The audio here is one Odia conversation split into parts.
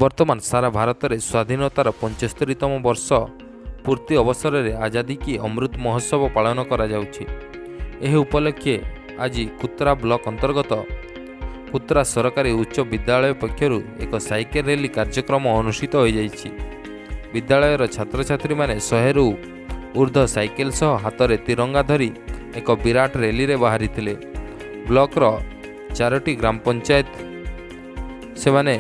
ବର୍ତ୍ତମାନ ସାରା ଭାରତରେ ସ୍ୱାଧୀନତାର 75ତମ ବର୍ଷ ପୂର୍ତ୍ତି ଅବସରରେ ଆଜାଦୀ କି ଅମୃତ ମହୋତ୍ସବ ପାଳନ କରାଯାଉଛି। ଏହି ଉପଲକ୍ଷେ ଆଜି କୁତ୍ରା ବ୍ଲକ ଅନ୍ତର୍ଗତ କୁତ୍ରା ସରକାରୀ ଉଚ୍ଚ ବିଦ୍ୟାଳୟ ପକ୍ଷରୁ ଏକ ସାଇକେଲ ର୍ୟାଲି କାର୍ଯ୍ୟକ୍ରମ ଅନୁଷ୍ଠିତ ହୋଇଯାଇଛି। ବିଦ୍ୟାଳୟର ଛାତ୍ରଛାତ୍ରୀମାନେ 100ରୁ ଉର୍ଦ୍ଧ୍ୱ ସାଇକେଲ ସହ ହାତରେ ତିରଙ୍ଗା ଧରି ଏକ ବିରାଟ ର୍ୟାଲିରେ ବାହାରିଥିଲେ। ବ୍ଲକର ଚାରୋଟି ଗ୍ରାମ ପଞ୍ଚାୟତ ସେମାନେ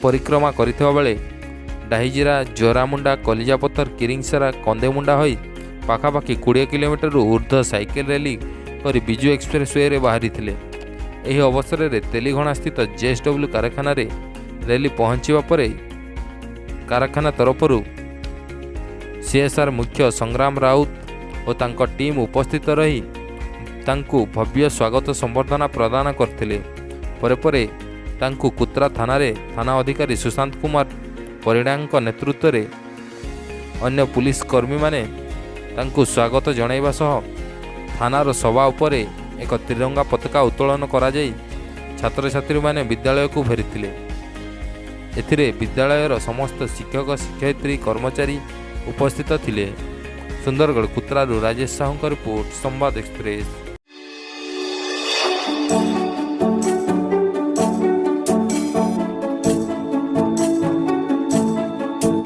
ପରିକ୍ରମା କରିଥିବା ବେଳେ ଡାହିଜିରା, ଜୋରାମୁଣ୍ଡା, କଲିଜାପଥର, କିରିଙ୍ଗସରା, କନ୍ଦେମୁଣ୍ଡା ହୋଇ ପାଖାପାଖି 20 କିଲୋମିଟରରୁ ଉର୍ଦ୍ଧ୍ୱ ସାଇକେଲ ର୍ୟାଲି କରି ବିଜୁ ଏକ୍ସପ୍ରେସ୍ ୱେରେ ବାହାରିଥିଲେ। ଏହି ଅବସରରେ ତେଲିଘଣାସ୍ଥିତ ଜେଏସ୍ଡବ୍ଲ୍ୟୁ କାରଖାନାରେ ର୍ୟାଲି ପହଞ୍ଚିବା ପରେ କାରଖାନା ତରଫରୁ ସିଏସ୍ଆର୍ ମୁଖ୍ୟ ସଂଗ୍ରାମ ରାଉତ ଓ ତାଙ୍କ ଟିମ୍ ଉପସ୍ଥିତ ରହି ତାଙ୍କୁ ଭବ୍ୟ ସ୍ୱାଗତ ସମ୍ବର୍ଦ୍ଧନା ପ୍ରଦାନ କରିଥିଲେ। ପରେ ପରେ ତାଙ୍କୁ କୁତ୍ରା ଥାନାରେ ଥାନା ଅଧିକାରୀ ସୁଶାନ୍ତ କୁମାର ପରିଡ଼ାଙ୍କ ନେତୃତ୍ୱରେ ଅନ୍ୟ ପୁଲିସ କର୍ମୀମାନେ ତାଙ୍କୁ ସ୍ୱାଗତ ଜଣାଇବା ସହ ଥାନାର ସଭା ଉପରେ ଏକ ତ୍ରିରଙ୍ଗା ପତାକା ଉତ୍ତୋଳନ କରାଯାଇ ଛାତ୍ରଛାତ୍ରୀମାନେ ବିଦ୍ୟାଳୟକୁ ଫେରିଥିଲେ। ଏଥିରେ ବିଦ୍ୟାଳୟର ସମସ୍ତ ଶିକ୍ଷକ, ଶିକ୍ଷୟିତ୍ରୀ, କର୍ମଚାରୀ ଉପସ୍ଥିତ ଥିଲେ। ସୁନ୍ଦରଗଡ଼ କୁତ୍ରାରୁ ରାଜେଶ ସାହୁଙ୍କ ରିପୋର୍ଟ, ସମ୍ବାଦ ଏକ୍ସପ୍ରେସ୍।